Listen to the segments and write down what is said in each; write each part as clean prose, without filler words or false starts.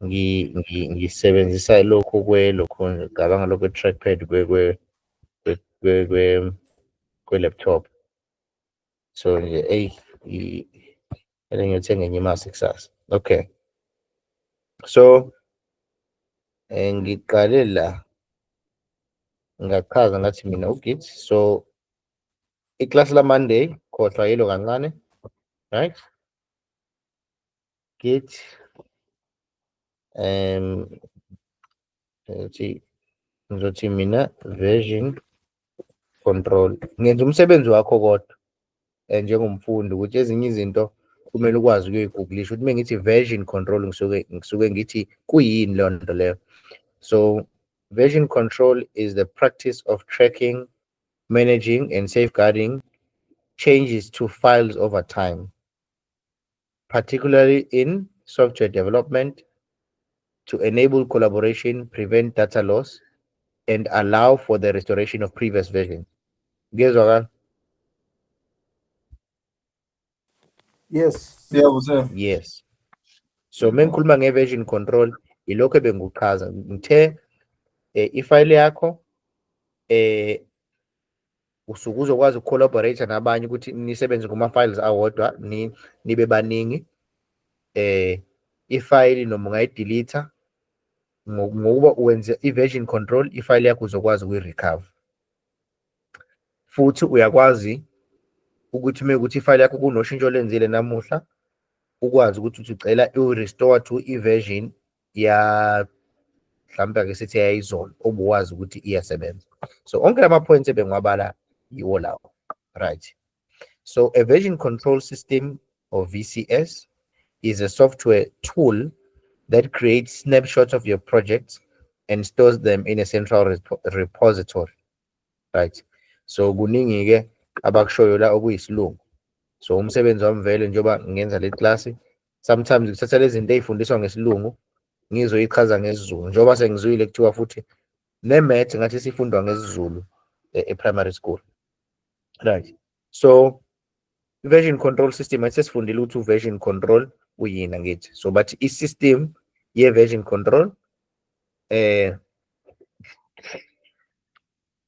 Ngisebenzisa lokhu kwelokhu, ngicabanga lokhu trackpad kwe laptop. So nje, eyi, kumele ngiyothenga enye i-mouse kusasa. Okay, so ngiqale la ngachaza ngathi mina uGit. So iklasi la Monday, khohlwa yilo kancane, right? Git, ngizothi mina version control. Ngenza umsebenzi wakho kodwa njengomfundi, ukuthi ezinye izinto kumele ukwazi ukuyi-googlisha, ukuthi mengithi version control ngisuke ngithi kuyini leyo nto leyo. So version control is the practice of tracking, managing and safeguarding changes to files over time, particularly in software development, to enable collaboration, prevent data loss and allow for the restoration of previous versions. Kuyezwakala? Yes. Yebo, sir. Yes. So mengikhuluma nge-version control, ilokho ebengikuchaza. Ngithe ifayili yakho usuke uzokwazi ukucollaborate nabanye ukuthi nisebenze kuma-files awodwa, ni nibe baningi. Ifayili noma ungayidelete, ngokuba wenze i-version control, ifayili yakho uzokwazi ukuyi-recover. Futhi uyakwazi ukuthi mekuthi ifayili yakho kunoshintsho olenzile namuhla, ukwazi ukuthi uthi ucela i-restore to i-version ya mhlawumbe ake sithi yayizolo, obuwazi ukuthi iyasebenza. So onke lama points ebengiwabala yiwo lawo, right? So a version control system, or VCS, is a software tool that creates snapshots of your projects and stores them in a central repository, right? So kuningi ke abakushoyo la okuyisilungu. So umsebenzi wami vele, njengoba ngenza le class, sometimes ngithatha lezi zinto ey'fundiswa ngesilungu, ngizoyichaza ngesiZulu, njengoba sengizwile kuthiwa futhi ne-math ngathi sifundwa ngesiZulu e-primary school, right? So version control system, athi sesifundile ukuthi u-version control uyini, angithi? So bathi i-system ye-version control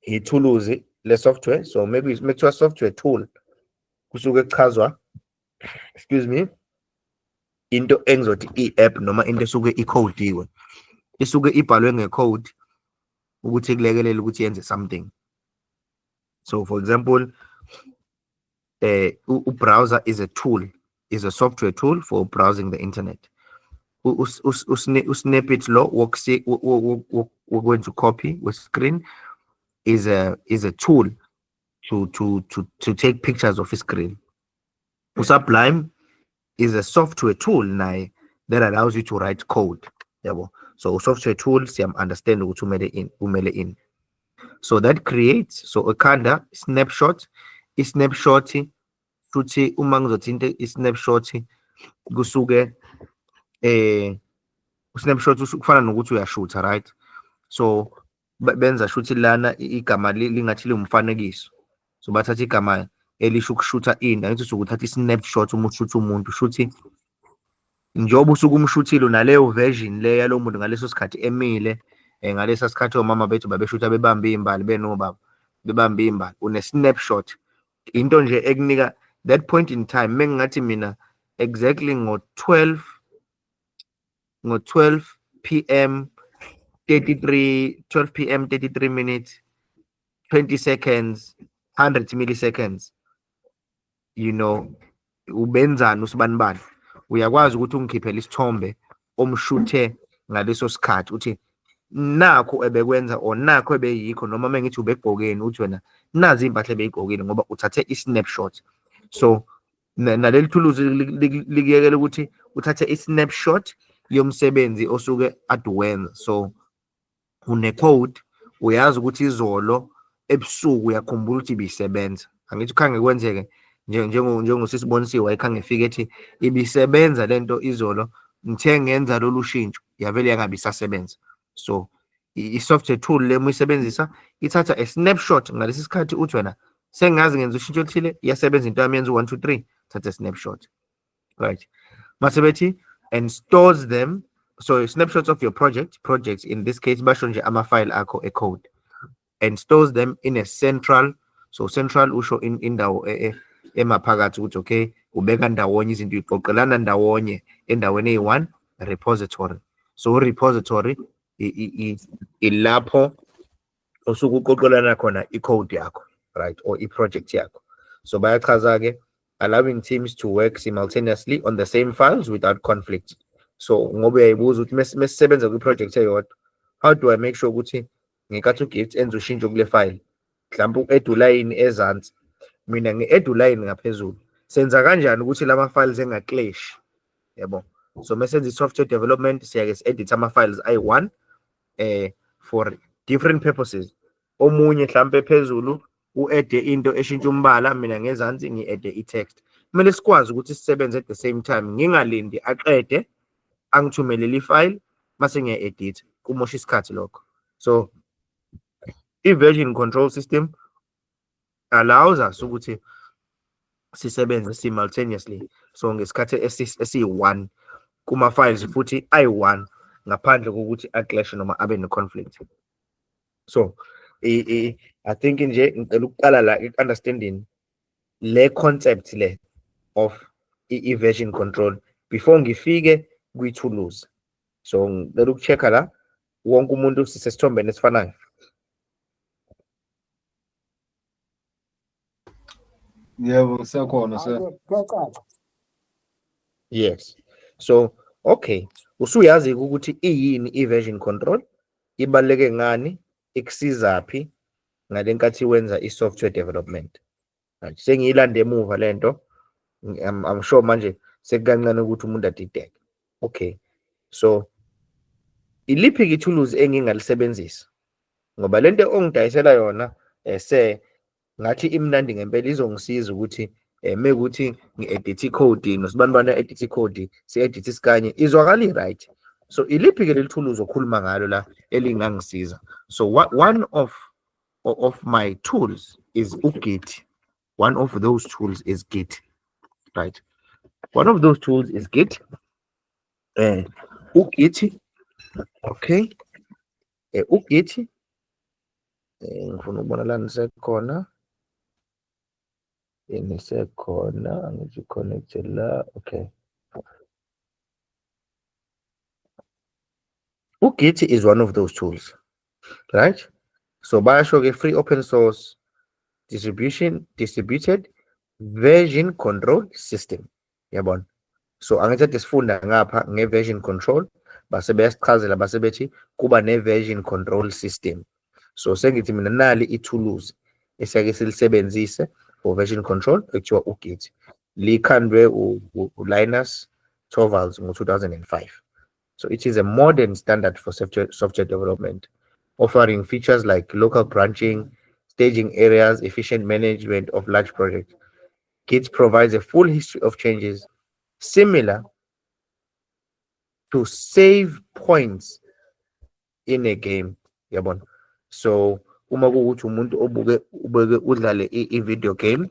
ithuluzi le-software. So maybe mekuthiwa software tool, kusuke kuchazwa, excuse me, into engizothi i-app noma into esuke ikhodiwe, isuke ibhalwe ngecode ukuthi ikulekelele ukuthi yenze something. So for example, u-browser is a tool, is a software tool for browsing the internet. Usnippet lo wokwenza ucopy we-screen is a tool to take pictures of a screen. Sublime is a software tool naye that allows you to write code, yabo? So software tool, siyam understand ukuthi umele in. So that creates, so a kinda snapshot. I-snapshot futhi, uma ngizothi into i-snapshot, kusuke u-snapshot kufana nokuthi uyashutha, right? So benza shuthi lana igama lingathi liwumfanekiso. So bathatha igama elisho ukushutha ini, angithi? Usuke uthatha i-snapshot uma ushutha umuntu, shuthi njengoba usuke umshuthile naleyo version le yalo muntu ngaleso sikhathi emile. Ngalesa sikhathi omama bethu babeshutha bebambe iy'mbali, benobaba bebambe iy'mbali. Une-snapshot, into nje ekunika that point in time. Mengingathi mina exactly ngo-12 p.m. 33, 12 p.m. 33 minutes 20 seconds 100 milliseconds, ubenzani usibanibani, uyakwazi ukuthi ungikhiphele isithombe omshuthe ngaleso sikhathi, uthi nakho ebekwenza or nakho ebeyikho, noma mengithi ubegqokeni, uthi wena nazi iy'mpahla ebeyigqokile, ngoba uthathe i-snapshot. So naleli thuluzi likuyekela ukuthi uthathe i-snapshot yomsebenzi osuke ade uwenza. So une-code, uyazi ukuthi izolo ebusuku uyakhumbula ukuthi ibisebenza, angithi? Khange kwenzeke njengosisibonisiwe, wayekhange efike ethi ibisebenza lento izolo, ngithe ngenza lolu shintsho, yavele yangabe isasebenza. So i-software tool le, uma uyisebenzisa, ithatha a snapshot ngalesi sikhathi, uthi wena sengazi ngenza ushintsho oluthile, iyasebenza into yami, yenza u-1 2 3, thatha a snapshot, right? Mase bethi and stores them. So snapshots of your projects in this case basho nje ama-file akho e-code, and stores them in a central, so central usho in indawo emaphakathi ukuthi okay, ubeka ndawonye izinto, uyiqoqelana ndawonye endaweni eyi-one repository. So repository ilapho osuke uqoqelana khona i-code yakho, right, or i-project yakho. So bayachaza-ke, allowing teams to work simultaneously on the same files without conflict. So ngoba uyayibuza ukuthi mesisebenza kwi-project eyodwa, how do I make sure ukuthi ngenkathi uGift enza ushintsho kule file, mhlawumbe u-add ulayini ezansi, mina ngi-add ulayini ngaphezulu, senza kanjani ukuthi lama files enga-clash, yabo? So mesenza i-software development, siyake si-edit ama-files ayi-one for different purposes. Omunye mhlampe phezulu u-add into eshintsha umbala, mina ngezansi ngi-add i-text. Kumele sikwazi ukuthi sisebenze at the same time, ngingalindi aqede angithumelele i-file mase ngiya-edit, kumosha isikhathi lokho. So i-version control system allows us ukuthi sisebenze simultaneously, so ngesikhathi esiyi-one kuma-files futhi ayi-one, ngaphandle kokuthi a-clash noma abe ne-conflict. So I think nje ngicela ukuqala la i-understanding le concept le of i-version control before ngifike kwithuluzi. So ngicela uku-check-a la, wonke umuntu sisesithombeni esifanayo? Yebo, kusekhona, sir. Kuyacaca. Yes. So okay, usuyazi ukuthi iyini i-version control, ibaluleke ngani, ikusizaphi ngalenkathi wenza i-software development. Right. Sengiyilande emuva lento. I'm sure manje sekukancane ukuthi umuntu adideke. Okay. So iliphi ithuluzi engingalisebenzisa? Ngoba lento ongidayisela yona ese ngathi imnandi ngempela, izongisiza ukuthi mekuthi ngi-edit i-code nosibanibani edit i-code, si-edit isikanye, izwakala i-right. So iliphi ke leli thuluzi okhuluma ngalo la elingangisiza? So what, one of my tools is uGit. One of those tools is Git, right? One of those tools is Git. uGit, okay. uGit, ngifuna ukubona la nisekhona. Nisekhona, angithi connect la, okay. uGit is one of those tools, right? So bayasho ke, free open source distribution distributed version control system, yabona? So angithi sifunda ngapha nge-version control, base bayasichazela, base bethi kuba ne-version control system. So sengithi mina nali ithuluzi esiyake silisebenzise for version control ekuthiwa uGit, likhandwe uLinus Torvalds ngo-2005. So it is a modern standard for software development, offering features like local branching, staging areas, efficient management of large projects. Git provides a full history of changes similar to save points in a game, yabona? So uma kuwukuthi umuntu obuke ubeke udlale i-video game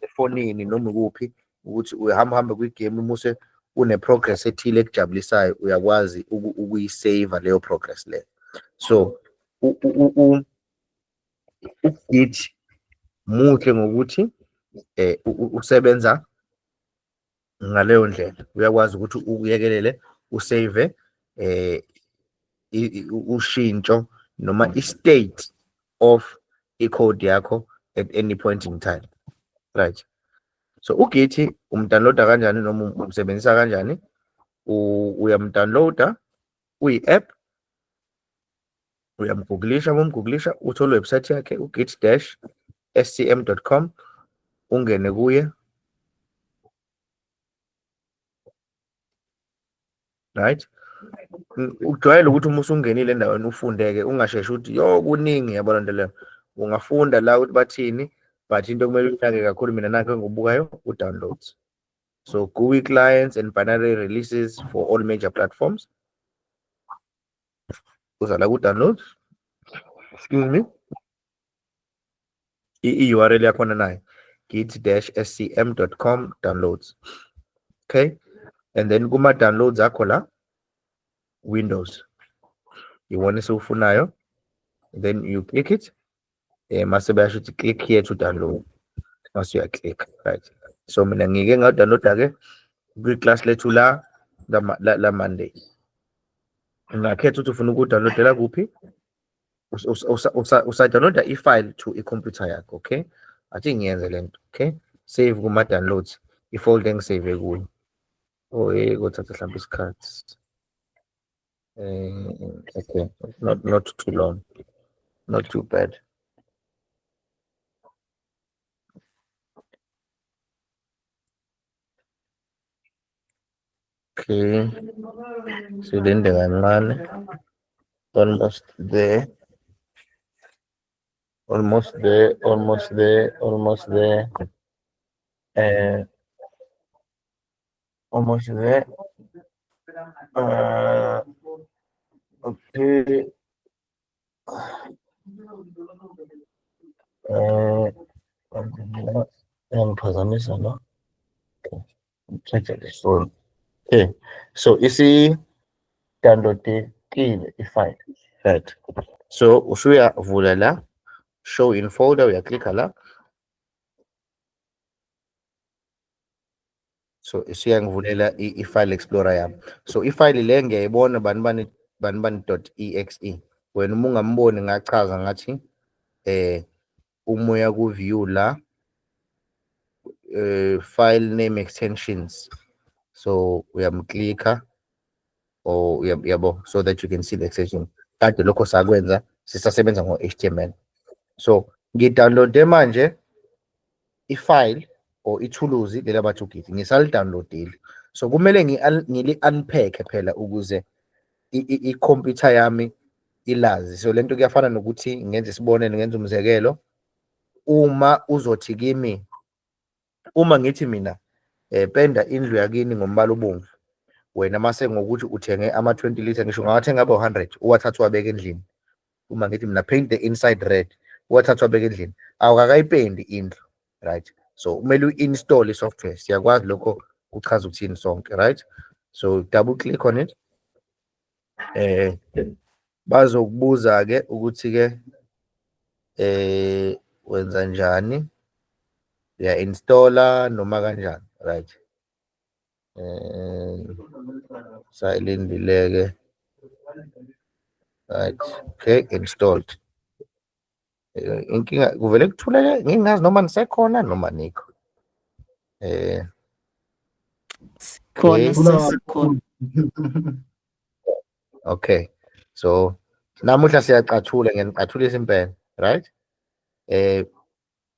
efonini noma ikuphi, ukuthi uyahamba uhambe kwi-game, umuse une-progress ethile ekujabulisayo, uyakwazi ukuyisave leyo progress leyo. So uGit muhle ngokuthi usebenza ngaleyo ndlela, uyakwazi ukuthi ukuyekelele usave ushintsho noma i-state of i-code yakho at any point in time, right? So uGit umdownloada kanjani noma umsebenzisa kanjani? Uyamdownloada, uyi-app, uyamgooglisha, umgooglisha uthole iwebsite yakhe, ugit-scm.com, ungene kuye, right? Ujwayele ukuthi uma usungenile endaweni ufundeke, ungasheshi ukuthi yo kuningi, yabona nto leyo. Ungafunda la ukuthi bathini, but into okumele uyinake kakhulu, mina nakho engibukayo, u-downloads. So GUI clients and binary releases for all major platforms. Uza la ku-downloads, excuse me, i-URL yakhona nayo, git-scm.com downloads. Okay. And then kuma downloads akho la, Windows, iwona esiwufunayo, then you click it, mase bayasho ukuthi click here to download, mase uya-click, right? So mina ngike ngadownloada-ke kwi-class lethu la la Monday. Ungakhetha ukuthi ufuna ukudownloadela kuphi, usa-downloada i-file to i-computer yakho, okay? Athi ngiyenze le nto, okay? Save kuma-downloads, i-folder engisave kuyo. Oh, hey, kothatha mhlawumbe isikhathi. Okay, not too long, not too bad. Okay, silinde kancane. Almost there. Almost there, almost there, almost there. Almost there. Okay. Ngiphazamisa lo. Okay. Check this phone. Okay. So isi downloadekile i-file. Right. So usuyavula la, show in folder, uyaklika la. So isiyangivulela i-file explorer yami. So i-file le ngiyayibona bani bani bani bani dot exe. Wena uma ungamboni ngachaza ngathi uma uya ku view la, file name extensions. So uyamklika or uyabo, so that you can see the extension. Kade lokho sakwenza sisasebenza ngo HTML. So ngidownloade manje i-file or ithuluzi lela bathi uGit, ngisalidownloadile. So kumele ngili unpack phela ukuze i-computer yami ilazi. So lento kuyafana nokuthi ngenze isibonelo, ngenze umzekelo. Uma uzothi kimi, uma ngithi mina penda indlu yakini ngombala obomvu, wena mase ngokuthi uthenge ama 20 liter, ngisho ungawathenga abe 100, uwathatha uwabeke endlini. Uma ngithi mina paint the inside red, uwathatha uwabeke endlini, awukakayipendi indlu, right? So kumele u-install i-software, siyakwazi lokho kuchaza ukuthini sonke, right? So double click on it. Bazokubuza ke ukuthi ke wenza njani, uya installer noma kanjani, right? Sayilindile ke, right? Okay, installed. Inkinga kuvele kuthuleke, ngingazi noma nisekhona noma nikho. Khona, Okay. sesikhona. Okay, so namuhla siyacathula, ngiyanicathulisa impela, right?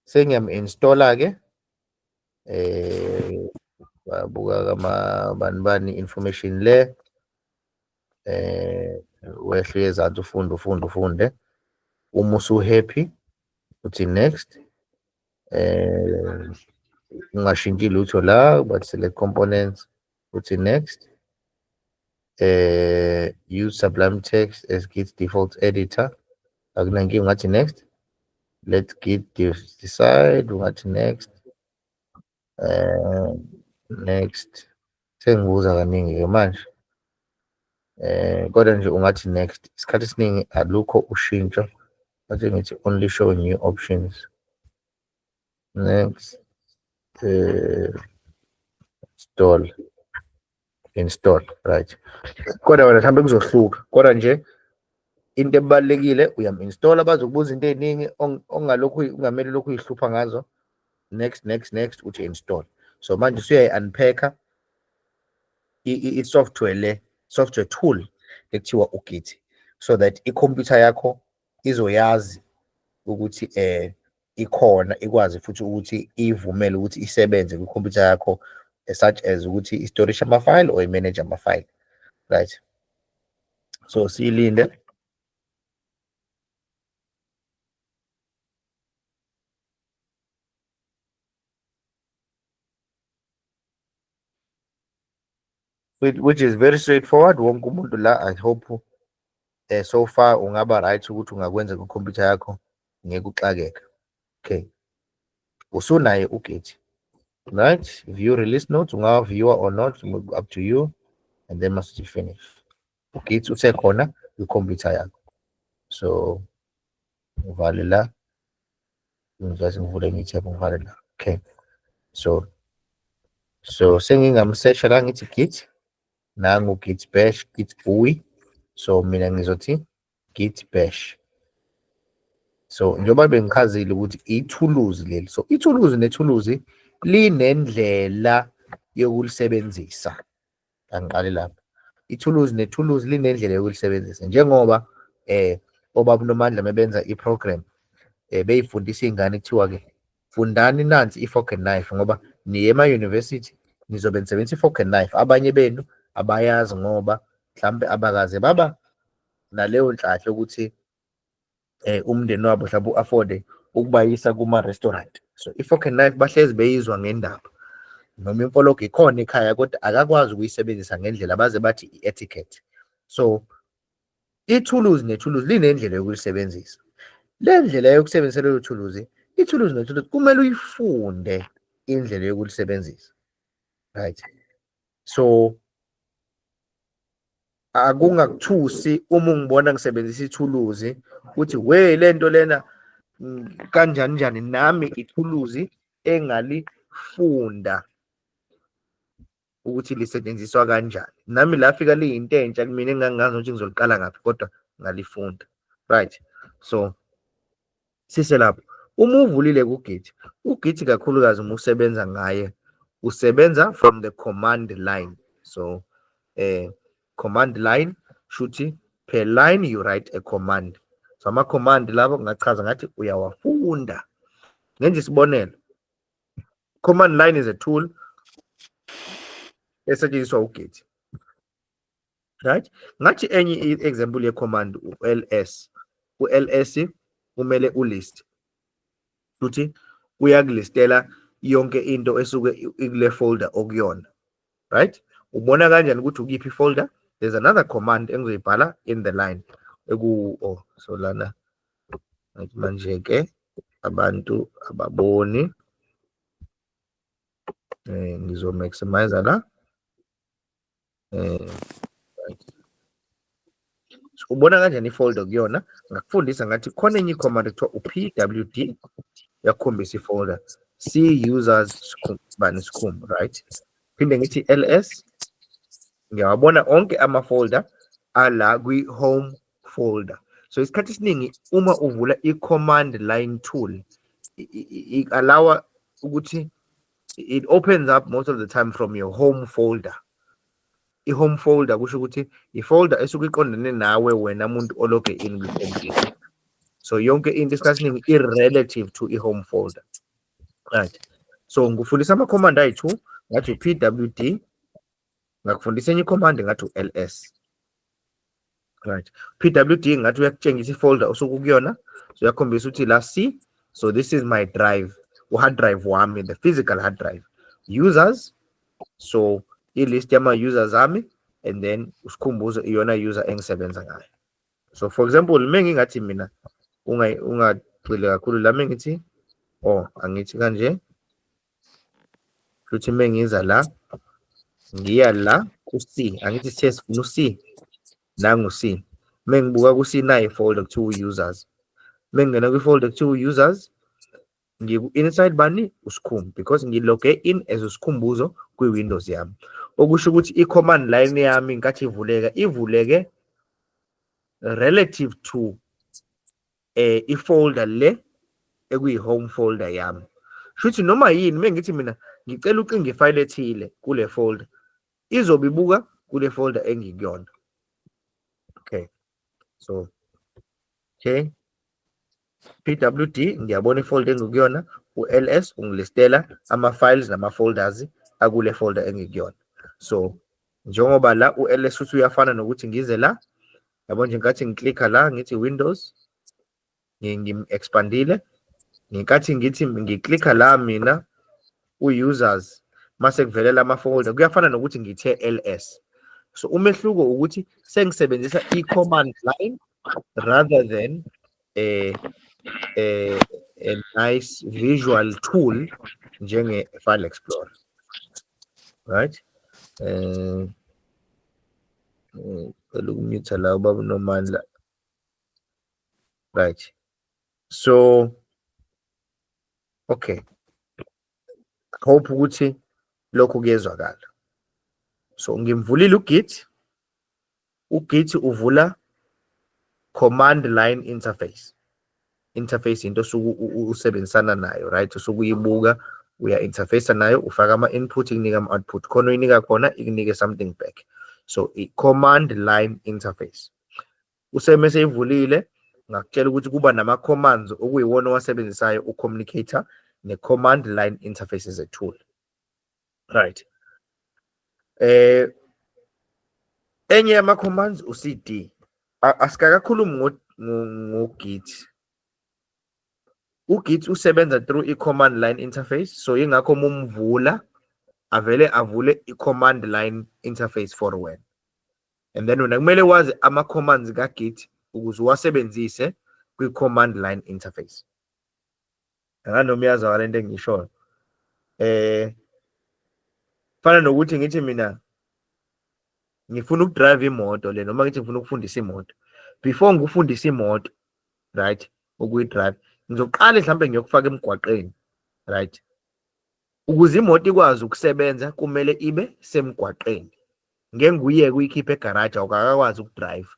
Sengiyam-installer ke, babuka kama bani bani information le, wehle ezansi ufunde, ufunde, ufunde. Uma usu happy uthi next, ungashintshi lutho la, but select components, uthi next. Use Sublime Text as Git default editor, akunankinga, ungathi next. Let Git decide, ungathi next. Next. Sengibuza kaningi ke manje. Kodwa nje ungathi next. Isikhathi esiningi alukho ushintsho. Bathi ngithi only show new options. Next. Install. Install, right. Kodwa wena mhlambe kuzohluka. Kodwa nje into ebalulekile uyam-installa, bazokubuza into ey'ningi ongalokhu ungamele lokhu uyihlupha ngazo. Next, next, next, uthi install. So manje usuyayi-unpacka i-software le, software tool ekuthiwa uGit, so that i-computer yakho izoyazi ukuthi ikhona, ikwazi futhi ukuthi ivumele ukuthi isebenze kwi-computer yakho, such as ukuthi i-storage ama-file or i-manage ama-file, right? So siyilinde. Which is very straightforward. Wonke umuntu la, I hope, so far ungaba right ukuthi ungakwenza kwikhompyutha yakho ngeke uxakeke. Okay, usunaye uGit. Right, view release notes, unga-viewer or not, up to you, and then must finish. UGit usekhona kwikhompyutha yakho. So ngivale la, ngizathi ngivule ngi-tab, ngivale la. Okay, so sengingamsearcha la, ngithi git, nangu git bash, git GUI. So mina ngizothi git bash. So njengoba bengichazile ukuthi ithuluzi leli, so ithuluzi nethuluzi linendlela yokulisebenzisa. Angiqale lapho. Ithuluzi nethuluzi linendlela yokulisebenzisa, njengoba obaba Nomandla mebenza i-program, beyifundisa iy'ngane, kuthiwa-ke fundani nansi i-fork and knife, ngoba niye ema-university nizobe nisebenzisa i-fork and knife. Abanye benu abayazi ngoba mhlampe abakaze baba naleyo nhlahla ukuthi umndeni wabo mhlawumbe u-afford ukubayisa kuma-restaurant. So i-fork and knife bahlezi beyizwa ngendaba, noma imfologo ikhona ekhaya, kodwa akakwazi ukuyisebenzisa ngendlela, baze bathi i-etiquette. So ithuluzi nethuluzi linendlela yokulisebenzisa. Le ndlela yokusebenzisa lelo thuluzi, ithuluzi nethuluzi kumele uyifunde indlela yokulisebenzisa, right? So akungakuthusi uma ungibona ngisebenzisa ithuluzi uthi, "We, lento lena kanjani njani." Nami ithuluzi engalifunda ukuthi lisetshenziswa kanjani. Nami lafika liyinto entsha kumina, engangazi ukuthi ngizoliqala ngaphi, kodwa ngalifunda, right? So sise lapho, uma uvulile kuGit, uGit kakhulukazi uma usebenza ngaye, usebenza from the command line. So command line shuthi per line you write a command. So ama-command labo kungachaza ngathi uyawafunda. Ngenza isibonelo, command line is a tool esetshenziswa uGit, right? Ngathi enye i-example ye-command u-ls. U-ls kumele ulist, futhi uyakulistela yonke into esuke ikule folder okuyona, right? Ubona kanjani ukuthi ukuyiphi folder? There's another command engizoyibhala in the line eku, oh, so lana manje ke abantu ababoni. Ngizo maximize la. Right. So ubona kanjani ifolder kuyona? Ngakufundisa ngathi khona enye i-command ekuthiwa u-pwd, yakukhombisa ifolder, C users bani sikhumbu, right? Phinde ngithi ls, ngiyawabona onke ama-folder ala kwi-home folder. So isikhathi esiningi uma uvula i-command line tool, i-allowa ukuthi it opens up most of the time from your home folder. I-home folder kusho ukuthi i-folder esuke iqondene nawe wena muntu ologe in kwi-computer. So yonke into isikhathi esiningi i-relative to i-home folder, right? So ngifundisa ama-command ayi-two, ngathi u-pwd, ngakufundisa enye i-command ngathi u-ls, right? Pwd ngathi uyakutshengisa ifolder osuke ukuyona. So uyakhombisa ukuthi la C, so this is my drive, u-hard drive wami, the physical hard drive, users, so i-list yama-users ami, and then usikhumbuzo iyona user engisebenza ngayo. So for example, mengingathi mina, ungagxili kakhulu la, mengithi, oh, angithi kanje futhi, mengiza la, ngiya la ku-C, angithi sithe sifuna u-C, nangu C. Mengibuka ku-C, nayi folder kuthiwa users. Mengingena kwi-folder kuthiwa users, ngiku-inside bani? Usikhumbu, because ngiloge in as usikhumbuzo kwi-Windows yami, okusho ukuthi i-command line yami nkathi ivuleka, ivuleke relative to i-folder le ekuyi-home folder yami. Shuthi noma yini mengithi mina ngicela ucinge ifayile ethile kule folder, izobe ibuka kule folder engikuyona. Okay, so okay, pwd, ngiyabona ifolder engikuyona. U-ls ungilistela ama-files nama-folders akule folder engikuyona. So njengoba la u-ls futhi uyafana nokuthi ngize la, yabo nje, nkathi ngiklikha la, ngithi Windows, ngim-expandile, ngenkathi ngithi ngiklikha la mina u-users, mase kuvelela ama-folder, kuyafana nokuthi ngithe ls. So umehluko ukuthi sengisebenzisa i-command line rather than a nice visual tool. Njenge-file explorer, right? Cela uku-mute la ubaba uNomandla. Right, so okay, hope ukuthi lokhu kuyezwakala. So ngimvulile uGit. UGit uvula command line interface. Interface into osuke usebenzisana nayo, right? Usuke uyibuka, uya interface nayo, ufaka ama-input, ikunika ama-output khona, uyinika khona, ikunike something back. So i-command line interface useme seyivulile, ngakutshela ukuthi kuba nama-commands okuyiwona owasebenzisayo u-communicate ne-command line interface as a tool, right? Enye yama-commands u-cd. Asikakakhulumi ngo-Git. UGit usebenza through i-command line interface, so ingakho mumvula avele avule i-command line interface for wena, and then wena kumele wazi ama-commands ka-Git ukuze uwasebenzise kwi-command line interface. Anganoma iyazwakala into engiyishoyo. Fana nokuthi ngithi mina ngifuna ukudrive imoto le, noma ngithi ngifuna ukufundisa imoto. Before ngikufundisa imoto, right, ukuyi-drive, ngizoqala mhlambe ngiyokufaka emgwaqeni, right? Ukuze imoto ikwazi ukusebenza kumele ibe semgwaqeni. Ngeke nguyeke uyikhiphe egaraji awukakwazi ukudrive.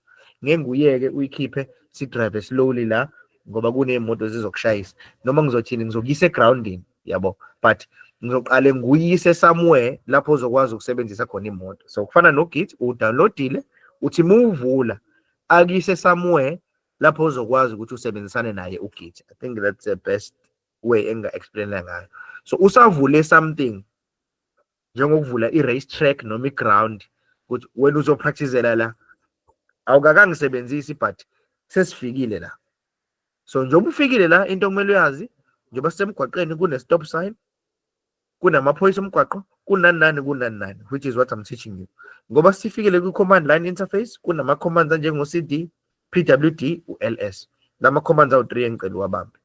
Ngeke nguyeke uyikhiphe sidrive slowly la ngoba kuney'moto zizokushayisa, noma ngizothini, ngizokuyisa egrawundini, yabo, but ngizoqale nguyise somewhere lapho uzokwazi ukusebenzisa khona imoto. So kufana noGit, udownloadile, uthi muwuvula akuyise somewhere lapho uzokwazi ukuthi usebenzisane naye uGit. I think that's the best way enginga-explaina ngayo. So usavule something njengokuvula i-race track noma i-ground ukuthi wena uzopracticela la, awukakangisebenzisi, but sesifikile la. So njengoba ufikile la, into okumele uyazi, njengoba sisemgwaqeni, kune-stop sign, kunamaphoyisa omgwaqo, kunani nani, kunani nani, which is what I'm teaching you. Ngoba sifikile kwi-command line interface, kunama-commands anjengo-cd, pwd, u-ls. Lama commands awu-3 engicela uwabambe,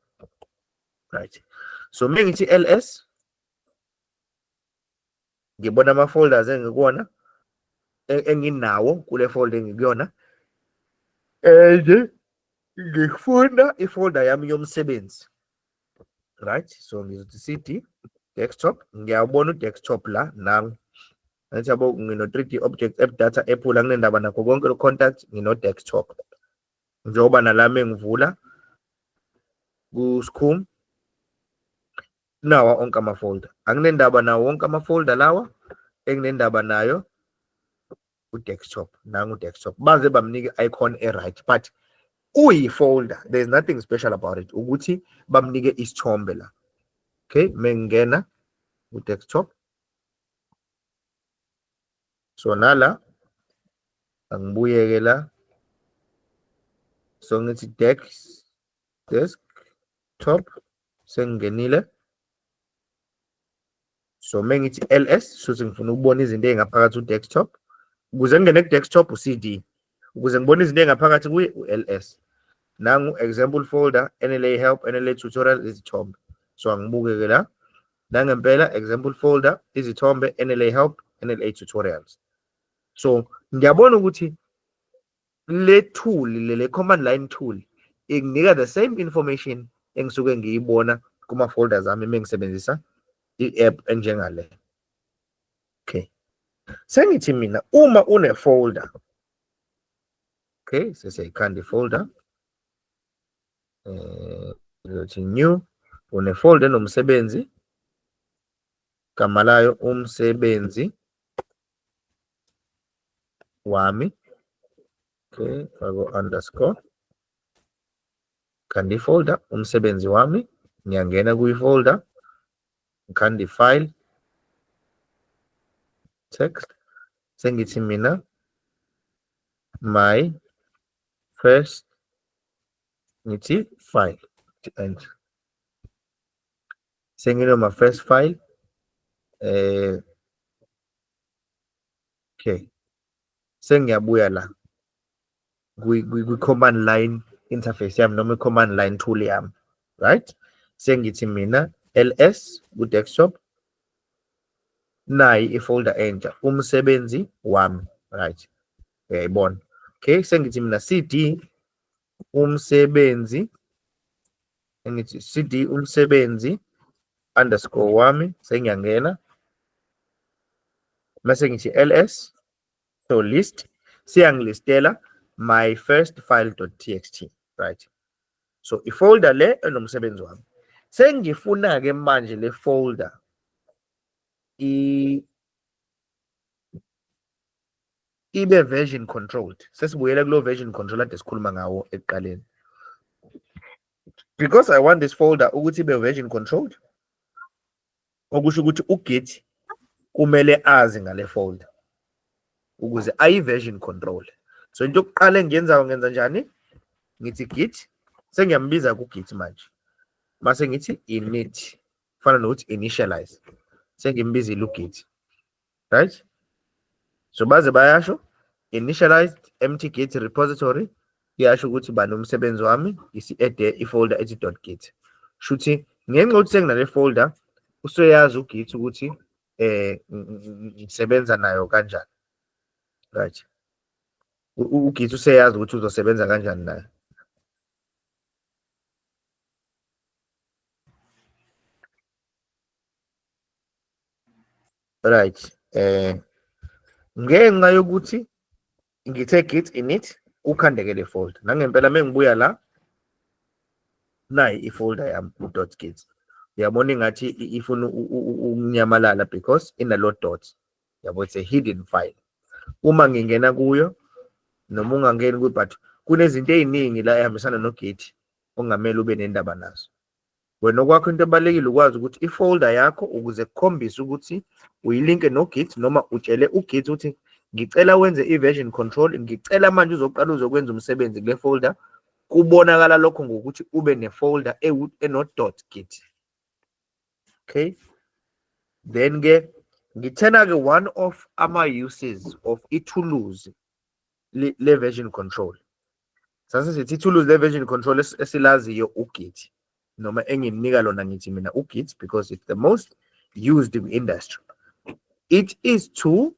right? So uma ngithi ls, ngibona ama-folders engikuwona, enginawo kule folder engikuyona, and ngifuna ifolder yami yomsebenzi, right? So ngizothi cd desktop. Ngiyawubona u-desktop la nangu, ngathi yabo ngino 3D object, app data, Apple, anginendaba nakho konke lo contact, ngino desktop. Njengoba nalami engivula ku-Scum, nawa onke ama-folder, anginendaba nawo wonke ama-folder lawa. Enginendaba nayo u-desktop, nangu desktop. Baze bamnike i-icon e-right, but uyi-folder, there's nothing special about it ukuthi bamnike isithombe la. Okay, mengingena ku-desktop, so nala angibuyeke la, so ngithi desktop, sengingenile. So mengithi ls, shuthi ngifuna ukubona izinto ey'ngaphakathi ku-desktop. Ukuze ngingene ku-desktop, u-cd. Ukuze ngibone izinto ey'ngaphakathi kuye, u-ls. Nangu example folder, NLA help, NLA tutorial, izithombe. So angibuke-ke la, nangempela example folder, izithombe, NLA help, NLA tutorials. So ngiyabona ukuthi le tool le command line tool ikunika the same information engisuke ngiyibona kuma folders ami mengisebenzisa i-app enjengale. Okay, sengithi mina uma une folder, okay, sesiyayikhanda i-folder, ngizothi new, une folder enomsebenzi, gama layo umsebenzi wami. Okay, fako underscore, khanda i-folder umsebenzi wami. Ngiyangena kuyi-folder, ngikhanda i-file text, sengithi mina my first, ngithi file, enter. Sengino my first file. Okay, sengiyabuya la kwi-command line interface yami noma i-command line tool yami, right? Sengithi mina ls ku-desktop, nayi ifolder entsha, umsebenzi wami, right? Uyayibona. Okay, sengithi mina cd umsebenzi, ngithi cd umsebenzi underscore wami, sengiyangena. Mase ngithi ls, so list, siyangilistela my first file.txt, right? So ifolder le enomsebenzi wami. Sengifuna ke manje le folder ibe version controlled. Sesibuyela kulo version control ade sikhuluma ngawo ekuqaleni. Because I want this folder ukuthi ibe version controlled, okusho ukuthi uGit kumele azi ngale folder ukuze ayi-version control. So into yokuqala engiyenzayo, ngenza njani? Ngithi git, sengiyambiza ku-git manje. Mase ngithi init, kufana nokuthi initialize. Sengimbizile uGit. Right? So baze bayasho initialized empty git repository, iyasho ukuthi bani umsebenzi wami, isi-add ifolder ethi .git. Shuthi ngenxa yokuthi senginale folder, useyazi uGit ukuthi ngisebenza nayo kanjani. Right? UGit useyazi ukuthi uzosebenza kanjani nayo. Right. Ngenxa yokuthi ngithe git init, kukhandeke le folder. Nangempela mengibuya la, nayi ifolder yami u.git. Uyabona ingathi ifuna ukunyamalala because inalo dot. Yabo, it's a hidden file. Uma ngingena kuyo noma ungangeni kuyo, but kunezinto eziningi la ehambisana noGit ongamele ube nendaba nazo. Wena okwakho into ebalulekile ukwazi ukuthi ifolder yakho ukuze kukhombise ukuthi uyilinke noGit, noma utshele uGit ukuthi ngicela wenze i-version control, ngicela manje uzoqala uzokwenza umsebenzi kule folder. Kubonakala lokho ngokuthi ube nefolder eno dot git. Okay, then ke ngithena ke one of ama uses of ithuluzi le version control. Sase sithi ithuluzi le version control esilaziyo uGit, noma engimnika lona ngithi mina uGit because it's the most used in industry. It is to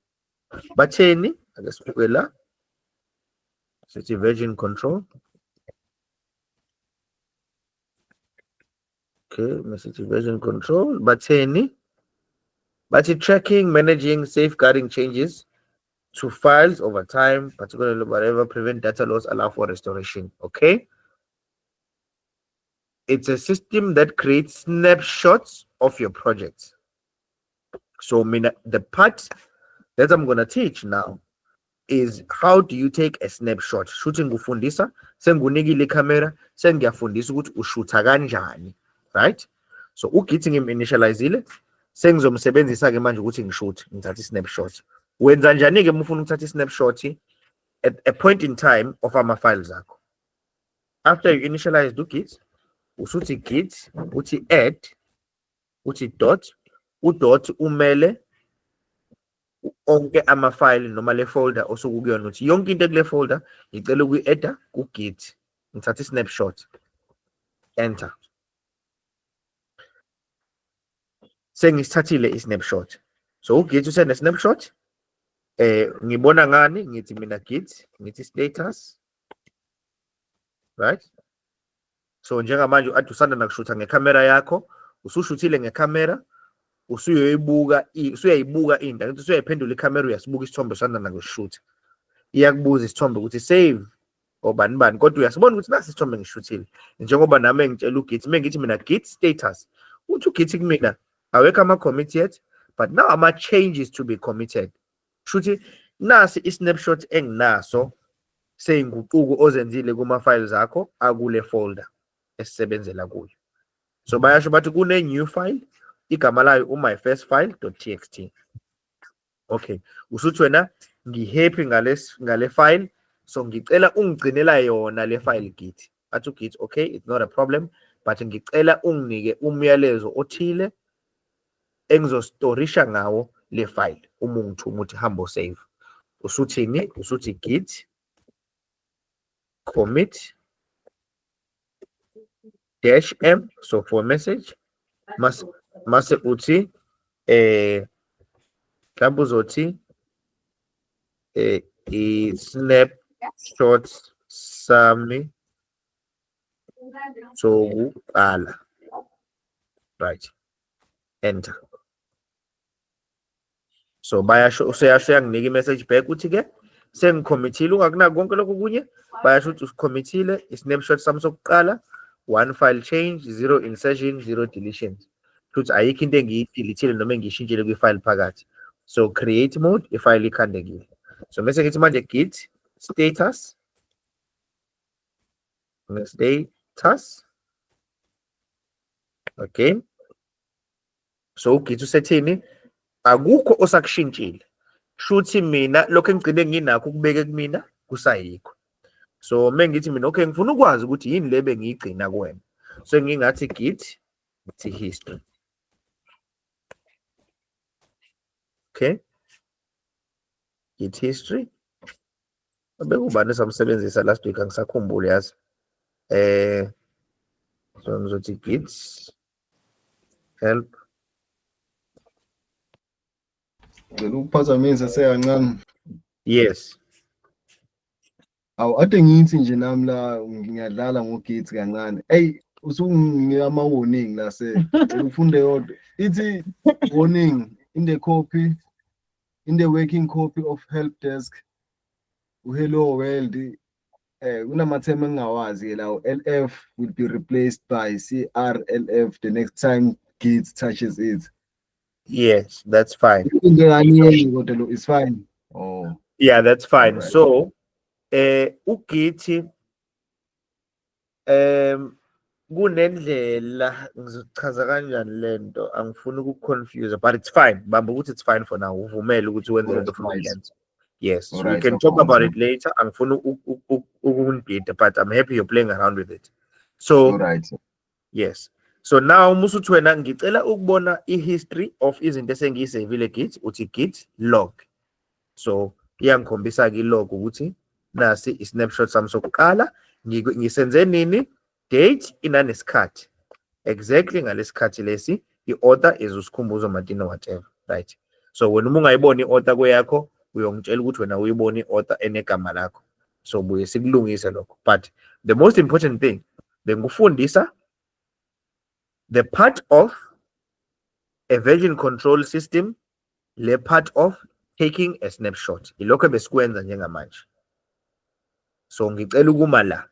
batheni, ake sibuke la, sithi version control. Okay, masithi version control, batheni? Bathi tracking, managing, safeguarding changes to files over time, particularly whatever, prevent data loss, allow for restoration. Okay. It's a system that creates snapshots of your project. So the part that I'm going to teach now is how do you take a snapshot? Shooting kufundisa, sengunikile camera, sengiyafundisa ukuthi ushutha kanjani, right? So uGit ngim-initializile, sengizomsebenzisa ke manje ukuthi ngishuthe, ngithathe i-snapshot. Wenza njani ke uma ufuna ukuthatha i-snapshot at a point in time of ama files akho? After you initialize uGit, usuthi git, uthi add, uthi dot, udot umele onke ama-file noma le folder osuke ukuyona, uthi yonke into ekule folder ngicela ukuyi-adda ku-git, ngithatha i-snapshot, enter. Sengisithathile i-snapshot. So uGit usene-snapshot. Ngibona ngani? Ngithi mina git, ngithi status, right? So njengamanje ade usanda nakushutha ngekhamera yakho, usushuthile ngekhamera, usuyoyibuka, usuyayibuka into, angithi usuyayiphendula ikhamera, uyasibuka isithombe usanda nakushutha. Iyakubuza isithombe ukuthi save obani bani, kodwa uyasibona ukuthi nasi isithombe ngishuthile. Njengoba nami engitshela uGit, mengithi mina git status, uthi uGit kumina awekho ama-commit yet, but now ama-changes to be committed. Shuthi nasi i-snapshot enginaso seyinguquko ozenzile kuma-files akho akule folder esisebenzela kuyo. So bayasho bathi kune-new file, igama layo u-my first file.txt. Okay, usuthi wena ngi-happy ngale file, so ngicela ungigcinela yona le file Git. Bathi uGit, okay, it's not a problem, but ngicela unginike umyalezo othile engizostorisha ngawo le file uma ungithuma ukuthi hambo save. Usuthini? Usuthi git commit dash m, so for message, Mase uthi mhlawumbe uzothi i-snapshot sami sokuqala, right? Enter. So bayasho, useyasho, yanginika i-message back uthi ke sengicommittile. Ungakunaki konke lokho kunye, bayasho ukuthi usicommittile i-snapshot sami sokuqala, one file change, zero insertion, zero deletions, futhi ayikho into engiyidelethile noma engiyishintshile kwi-file phakathi. So create mode, ifile ikhandekile. So mase ngithi manje git status, status, okay. So uGit usethini? Akukho osakushintshile, shuthi mina lokho engigcine nginakho ukubeke kumina kusayikho. So mengithi mina, okay, ngifuna ukwazi ukuthi yini le bengiyigcina kuwena, so ngingathi git, ngithi history, okay, git history. Bekubani esamsebenzisa last week? Angisakhumbuli, yazi. So ngizothi git help. Ngicela ukuphazamisa sekancane. Yes. Awu, ade ngithi nje nami la ngiyadlala ngoGit kancane. Ey, usunginika ama-warning la se. Ufunde yodwa. Ithi warning in the copy, in the working copy of help desk hello world, kunamathema engingawazi ke lawo. LF will be replaced by CRLF the next time Git touches it. Yes, that's fine. Into kaningi kodwa lo is fine. Oh. Yeah, that's fine. Alright. So uGit kunendlela, ngizochaza kanjani lento, angifuni ukuconfuse, but it's fine. Bamba ukuthi it's fine for now, uvumele ukuthi wenze lento ofuna ukuyenza. Yes, so we can talk about it later. Angifuni ukunibhida, but I'm happy you're playing around with it. So yes, so now musuthi wena ngicela ukubona i-history of izinto esengiyisevile Git, uthi git log. So iyangikhombisa-ke i-log ukuthi nasi i-snapshot sami sokuqala, ngisenze nini, date inanesikhathi, exactly ngalesikhathi lesi, i-author is uSikhumbuzo Martino, whatever, right? So wena uma ungayiboni i-author kweyakho, uyongitshela ukuthi wena uyibona i-author enegama lakho, so buye sikulungise lokho. But the most important thing bengufundisa the part of a version control system, le part of taking a snapshot, ilokho ebesikwenza njengamanje. So ngicela ukuma la.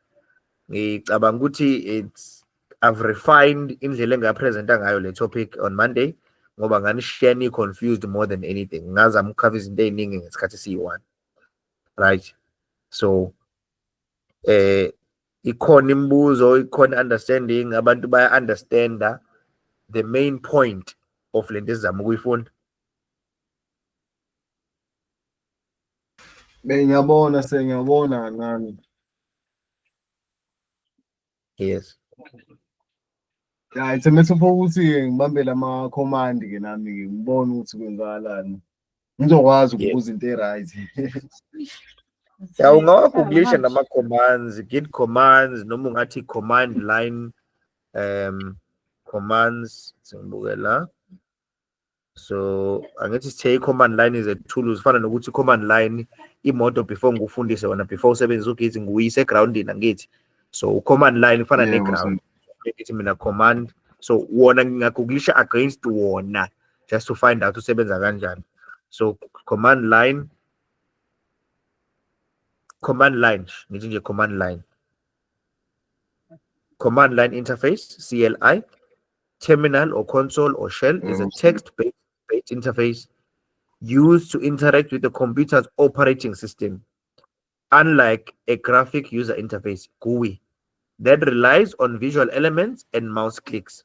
Ngicabanga ukuthi it's I've refined indlela engapresenta ngayo le topic on Monday, ngoba nganishiya ni-confused more than anything. Ngazama ukukhava izinto ey'ningi ngesikhathi esiyi-one, right? So ikhona imibuzo, ikhona understanding, abantu baya-understanda the main point of lento esizama ukuyifunda? Ngiyabona, sengiyabona kancane. Yes. Ya, it's a matter of ukuthi ngibambe lama command ke nami ke ngibone ukuthi kwenzakalani. Ngizokwazi ukubuza into e-right. Ya, ungawagooglisha nama-commands, git commands, noma ungathi command line commands. Sengibuke la. So angithi sithe i-command line is a tool, zifana nokuthi i-command line imoto, before ngikufundise wona, before usebenzise uGit, nguyise egrawundini, angithi? So u-command line ifana ne-ground. Ngithi mina command, so wona ngingagooglisha against wona just to find out usebenza kanjani. So command line, command line, ngithi nje command line, command line interface, CLI, terminal or console or shell, is a text-based interface used to interact with the computer's operating system, unlike a graphic user interface, GUI, that relies on visual elements and mouse clicks.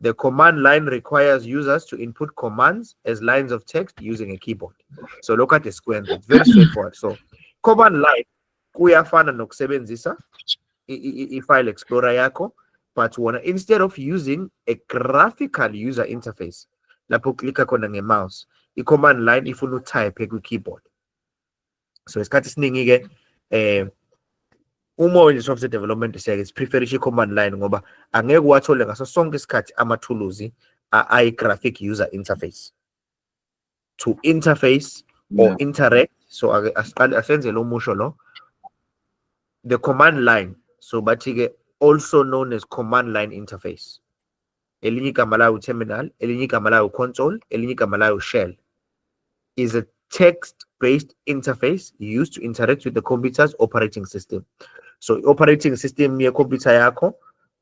The command line requires users to input commands as lines of text using a keyboard. So look at the square. It's very straightforward. So command line kuyafana nokusebenzisa i-file explorer yakho, but wona instead of using a graphical user interface lapho uklika khona nge-mouse, i-command line ifuna utype kwi-keyboard. So isikhathi esiningi-ke uma wenza software development, siyake sipreferishe i-command line ngoba angeke uwathole ngaso sonke isikhathi amathuluzi. ayi-graphic user interface to interface or interact. So ake asiqale asenze lo musho lo, the command line. So bathi ke also known as command line interface, elinye igama layo terminal, elinye igama layo console, elinye igama layo shell, is a text based interface used to interact with the computer's operating system. So i-operating system ye-computer yakho,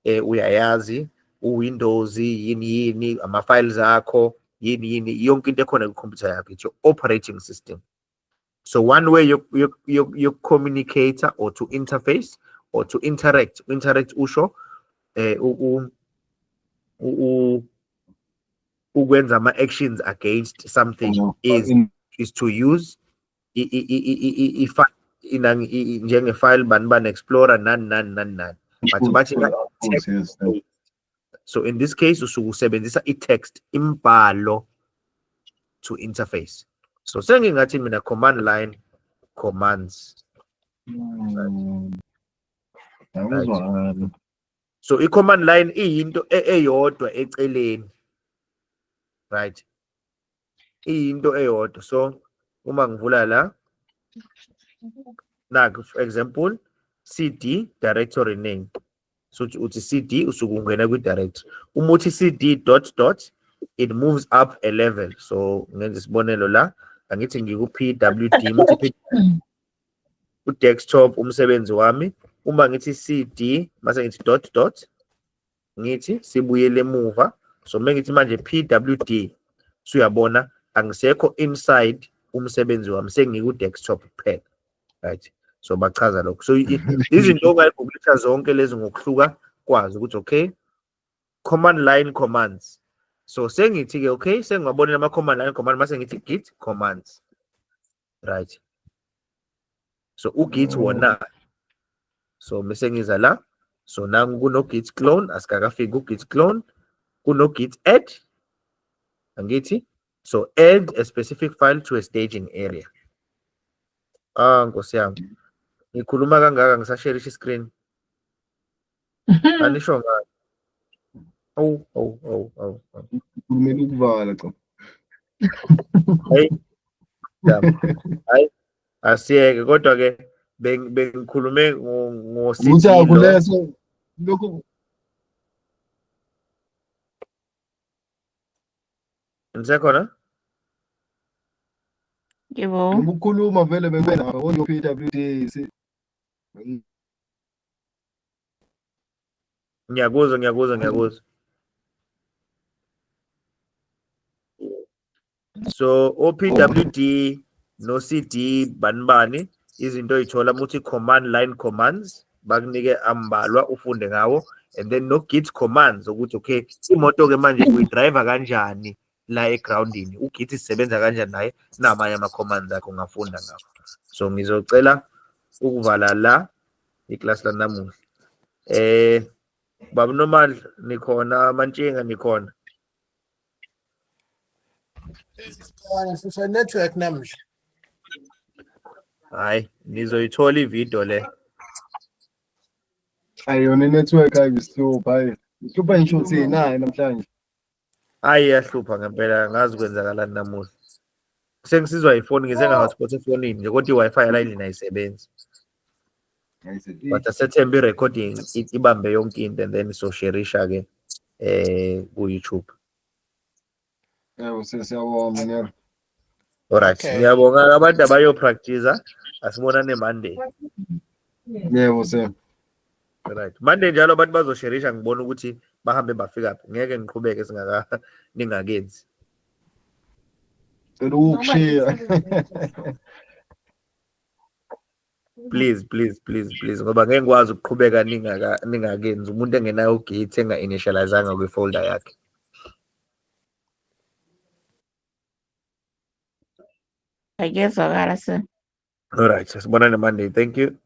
uyayazi, uWindows yini yini, ama-files akho yini yini, yonke into ekhona kwikhompyutha yakho, it's your operating system. So one way you communicate or to interface or to interact, interact usho ukwenza ama-actions against something is to use njenge-file bani bani explorer, nani nani nani nani, but bathi Yes. So in this case usuke usebenzisa i-text, imbhalo, to interface. So sengingathi mina command line commands. Awuzwakala. So i-command line iyinto eyodwa eceleni, right? Iyinto eyodwa. So uma ngivula la, naku, for example, cd directory name. So uthi cd, usuke ungena kwi-directory. Uma uthi cd dot dot, it moves up a level. So ngenza isibonelo la, angithi ngiku-pwd, muthi ku-desktop umsebenzi wami. Uma ngithi cd mase ngithi dot dot, ngithi sibuyele emuva. So uma ngithi manje pwd, suyabona angisekho inside umsebenzi wami, sengiku-desktop kuphela, right? So bachaza lokho. So izinto ongayi-googlisha zonke lezi ngokuhluka kwazo ukuthi okay, command line commands. So sengithi-ke okay, sengiwabonile ama-command line command, mase ngithi git commands, right? So u-git wona, so mase ngiza la, so nangu kuno-git clone, asikakafiki ku-git clone, kuno-git add, angithi? So add a specific file to a staging area. Ah, nkosi yami, ngikhuluma kangaka ngisasherisha i-screen, anisho ngani? Awu, awu, awu, awu, awu. Kumele ukuvala cha. Hayi, hayi, asiyeke kodwa ke bengikhulume Ukuthi ngo-CD lo. akuleso lokhu. Nisekhona? Yebo. Ukukhuluma vele bekwenza o PWD. Ngiyakuzwa, ngiyakuzwa, ngiyakuzwa. So OPWD no CD bani bani, izinto oyithola muthi command line commands, bakunike ambalwa ufunde ngawo, and then no git commands ukuthi okay, imoto ke manje uyi-drive kanjani la egroundini, u-git isebenza kanjani naye, namanye ama commands akho ungafunda ngawo. So ngizocela ukuvala la iklasi lanamuhla. Baba Nomandla nikhona, Mantshinga nikhona? Sikhona, sisho network namhla. Hayi, nizoyithola ivideo le. Ayona network ayisihlupha, hayi. Ihlupha ngisho thina namhlanje. Hayi, iyahlupha ngempela, ngazi kwenzakalani namuhla. Sengisizwa ifoni, ngize nga-hotspot efonini nje, kodwa i-Wi-Fi yala endlini ayisebenzi. But asethembe i-recording ibambe yonke into and then sosherisha ke ku-YouTube. Yebo, siyabonga mina. Alright, Okay. ngiyabonga abantu abayo-practice. Asibonane Monday. Yebo sir. Right. Monday njalo abantu bazosherisha, ngibona ukuthi bahambe bafika phi. Ngeke ngiqhubeke singaka ningakenzi. Cela ukukushiya. Please, please, please, please, ngoba ngeke ngikwazi ukuqhubeka ningaka ningakenzi, umuntu engenayo u-git, enga-initializanga kwi-folder yakhe. Akuyezwakala sir. Alright, sibonane Monday. Thank you.